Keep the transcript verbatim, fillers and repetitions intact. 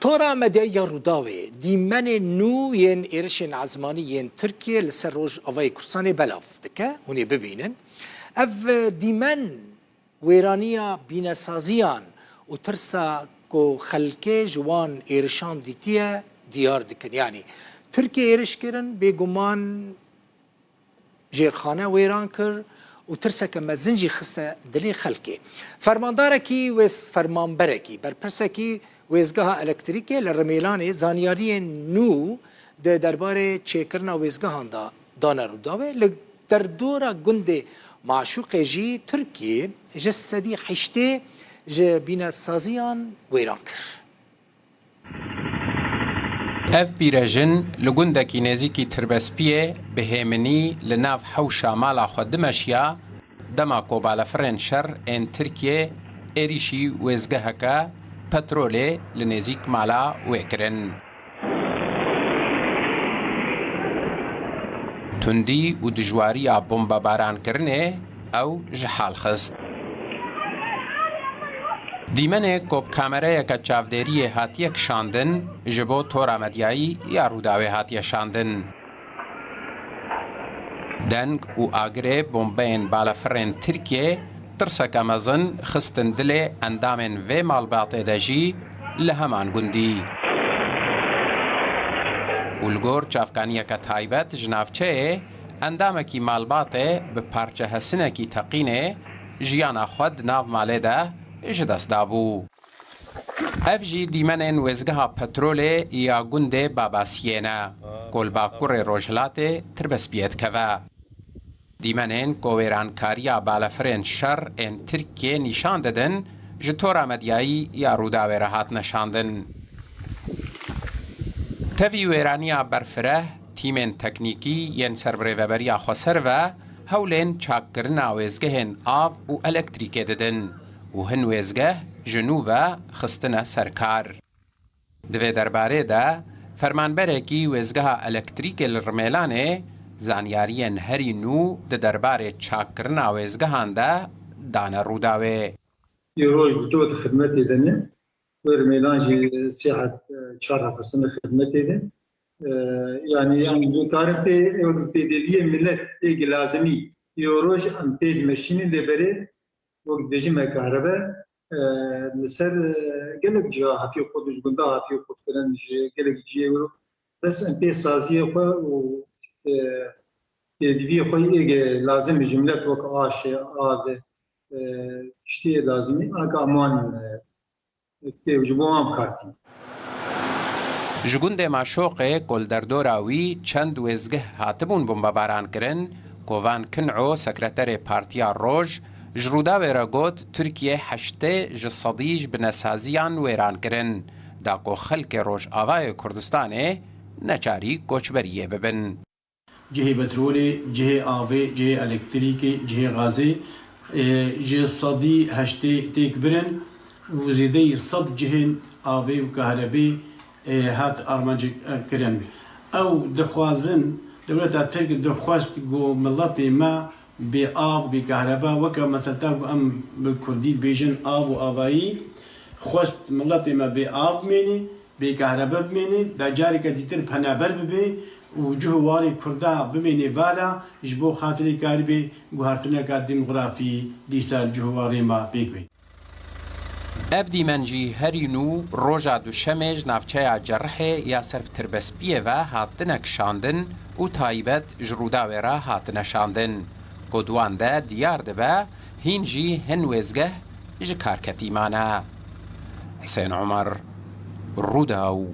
Tora medyayî ya Rûdawê dîmenên nû yên êrişên ezmanî yên Tirkiyê li ser Rojavayê Kurdistanê belav dike. Hûn ê bibînin. Ev dîmen wêraniya bînesaziyan û tirsa ku xelkê ji wan êrişan dîtiye diyar dikin. Yanî Tirkiye êriş kirin, bêguman jêrxane wêran kir û tirseke mezin jî xiste dilê xelkê. Fermandarekî wêz-, fermanberekî, berpirsekî wêzgeha elektrîkê li Rimêlanê zanyariyên nû di derbarê çêkirina wêzgehan de dane Rûdawê. Li derdora gundê Maşûqê jî Tirkiyê ji sedî heştê ji bînesaziyan wêran kir. Ev pîrejin li gundekî nêzîkî Tirbespiyê bi hêminî li nav hewşa mala xwe dimeşiya, dema ku balefirên şer ên Tirkiyê êrîşî wêzgeheke petrolê li nêzîk mala wê kirin. Tundî û dijwariya bombebarankirinê ew ji hal xist. Dîmenê ku bi kamerayeke çavdêriyê hatiye kişandin, ji bo tora medyayî ya Rûdawê hatiye şandin. Deng û agirê bombeyên balefirên Tirkiyê tirseke mezin xistin dilê endamên vê malbatê de jî li heman gundî. Û li gor çavkaniyeke taybet ji navçeyê, endamekî malbatê bi parçehesinekî teqînê jiyana xwe di nav malê de ji dest dabû. Ev jî dîmenên wêzgeha petrolê ya gundê Babasiyê ne, ku li bakurê rojhilatê Tirbespiyê dikeve. Dîmenên ku wêrankariya balefirên şer ên Tirkiyê nîşan didin, ji tora medyayî ya Rûdawê re hatine şandin. Tevî wêraniya berfireh, tîmên teknîkî yên serbirêveberiya xweser ve hewlên çakkirina wêzgehên av û elektrîkê didin û hin wêzgeh ji nû ve xistine ser kar. Di vê derbarê de, fermanberekî wêzgeha elektrîkê li Rimêlanê zanyariyên herî nû di derbarê çakkirina wêzgehan de dane Rûdawê. Îroj bi dû di xidmetê de ne. Wê Rimêlan jî sê het, e, çar hat xistine xidmetê de. E, yanî, yanî, em dikarin pê, pêdiviyê milet, pê lazimî. Îroj em pê dimeşînin lê berê wek dibêjin me kahrebe, e, li ser, e, gelek ciha hatiye qut, ji gunda hatiye qutkirin, ji gelek cihê wilo. Bes em pê saziyê xwe û, e, pêdiviyê xwe yê lazim ji milet wek aşê, av, e, tiştê lazimî, anka em wan, e, tê ji bo wan bi kar tînin. Ji gundê Maşoqê ku li derdora wî çend wêzgeh hatibûn bombebarankirin, Kovan Kin'o, sekreterê Partiya Roj, ji Rûdawê re got, Tirkiye heştê ji sedî ji binesaziyan wêran kirin, da ku xelkê Rojavayê Kurdistanê neçarî koçberiyê bibin. Cihê petrolê, cihê avê, cihê elektrîkê, cihê gazê, e, ji sedî heştê têk birin û zêdeyî sed cihên avê û kahrebê, e, hat armancek, e, kirin. Ew dixwazin, dewleta Tirk dixwest ku miletê me bê av, bê kahreba, weke meseta ku em bi kurdî dibêjin av û avayî, xwest miletê me bê av bimêne, bê kahrebe bimêne, da careke dîtir penaber bibe û cih û warê Kurda bimêne vala, ji bo xatirê karibê guhartineka demografî dîsa li cih û warê me pêk bê. Ev dîmen jî herî nû roja Duşemê ji navçeya Cerihê ya ser bi Tirbespiyê ve hatine kişandin û taybet ji Rûdawê re hatine şandin, ku di wan de diyar dibe hîn jî hin wêzgeh ji kar ketî mane. Hisên Omer, Rûdaw.